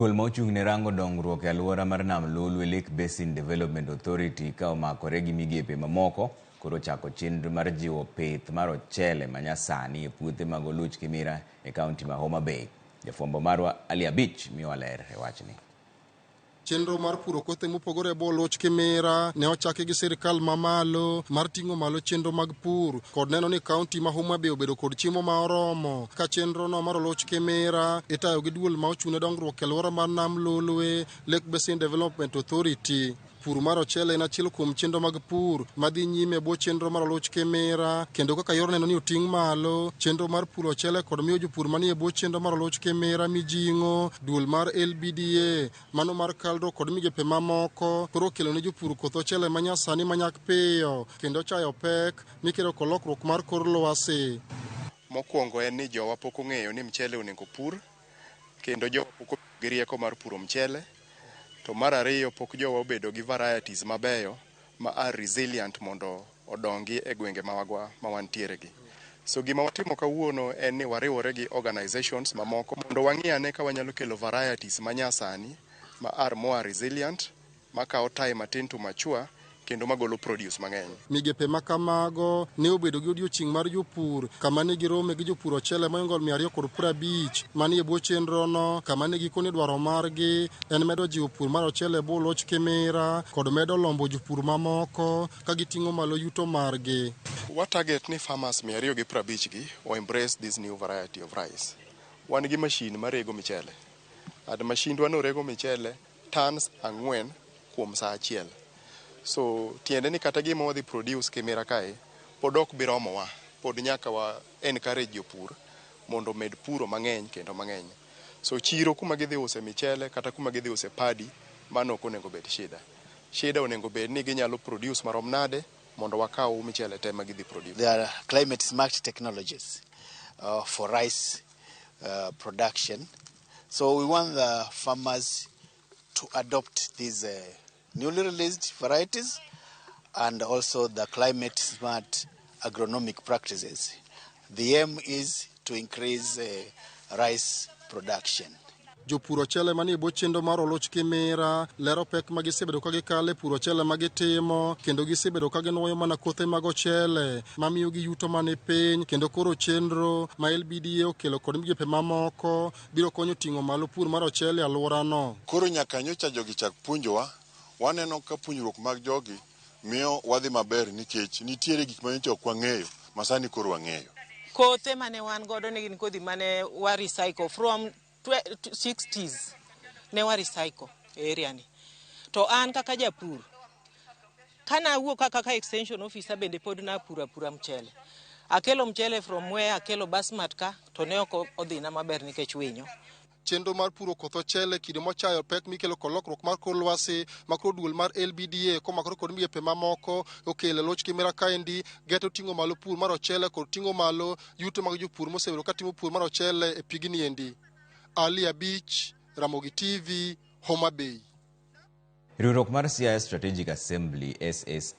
Duol ma ochung' ne rango dongruok e alwora mar Nam Lolwe Lake Basin Development Authority ka omakore gi migepe mamoko koro ochako chenro mar jiwo pith mar ochele manyasani e puothe mag Oluch Kimira e kaunti ma Homa Bay. Jafwambo marwa Ali Abich miyowa ler e wachni. Chenro mar puro kothe mopogore e bwo Oluch Kimira ne ochaki gi sirkal mamalo mar ting'o malo chenro mag pur kod neno ni kaunti ma Homa Bay obedo kod chiemo ma oromo. Ka chenro no mar Oluch Kimira itayo gi duol ma ochung' ne dongruok e alwora mar Nam Lolwe Lake Basin Development Authority. Pur mar ochele en achiel kuom chenro mag pur madhi nyime e bwo chenro mar Oluch Kimira kendo kaka yor neno ni oting' malo chenro mar puro ochele kod miyo jopur manie bwo chenro mar Oluch Kimira mijing'o duol mar LBDA mano mar KALRO kod migepe mamoko koro okelo ne jopur koth ochele manyasani manyak piyo kendo chayo pek mikelo kod lokruok mar kor lwasi. Mokwongo en ni jowa pok ong'eyo ni mchele onego pur kendo jowa pok obedo gi rieko mar puro mchele. To mar ariyo pok jowa obedo gi varieties mabeyo ma are resilient mondo odongi e gwenge mawagwa ma wantiere gi. So gima watimo kawuono en ni wariwore gi organizations mamoko mondo wang'i ane ka wanyalo kelo varieties manyasani ma are more resilient, makawo time matin to mature kendo magolo produce mang'eny. Migepe ma kamago ne obedo gi odiochieng' mar jopur kama ne girome gi jopur ochele mohingo 250 manie bwo chenrono kama ne gikone dwaro margi en medo jiwo pur mar ochele e bwo Oluch Kimira kod medo lombo jopur mamoko ka giting'o malo yuto margi. Wa target ni farmers 250 gi o embrace this new variety of rice. Wan gi machine marego michele. And machindwa no rego michele tons 4 kuom saa achiel. So tiende ni kata gima wadhi produce Kimira kae pod ok bi romowa. Pod nyaka wa encourage jopur mondo omed puro mang'eny kendo mang'eny. So chiro kuma gidhi use michele kata kuma gidhi use paddy mano ok onego bed shida. Shida onego bed ni ginyalo produce marom nade mondo wakaw michele te ma gidhi produce. There are climate smart technologies for rice production. So we want the farmers to adopt these newly released varieties and also the climate smart agronomic practices. The aim is to increase rice production. Jopur ochele manie bwo chenro mar Oluch Kimira lero pek ma gisebedo ka gikale puro ochele ma gitimo kendo gisebedo ka ginuoyo mana kothe mag ochele mamiyo gi yuto mani piny kendo koro chenro ma LBDA okelo kod migepe mamoko biro konyo ting'o malo pur mar ochele e alworano. Koro nyaka nyocha jogi chak puonjowa, waneno ka puonjruok mag jogi miyo wadhi maber nikech nitiere gik ma nyocha ok wang'eyo ma sani koro wang'eyo. Kothe mane wan godo ne gin kodhi mane wa recycle from 60s ne wa recycle e area ni. To an kaka japur, kana awuok kaka extension officer bende pod napuro apura mchele. Akelo mchele from where akelo basmati ka to ne ok odhina maber nikech winyo. Chenro mar puro koth ochele kido mochayo pek mikelo kod lokruok mar kor lwasi ma koro duol mar LBDA komakore kod migepe mamoko okelo e Oluch Kimira kaendi geto ting'o malo pur mar ochele kod ting'o malo yuto mag jopur mosebedo katimo pur mar ochele e pigni endi. Ali Abich, Ramogi TV, Homa Bay. Riwruok mar Siaya Strategic Assembly SSA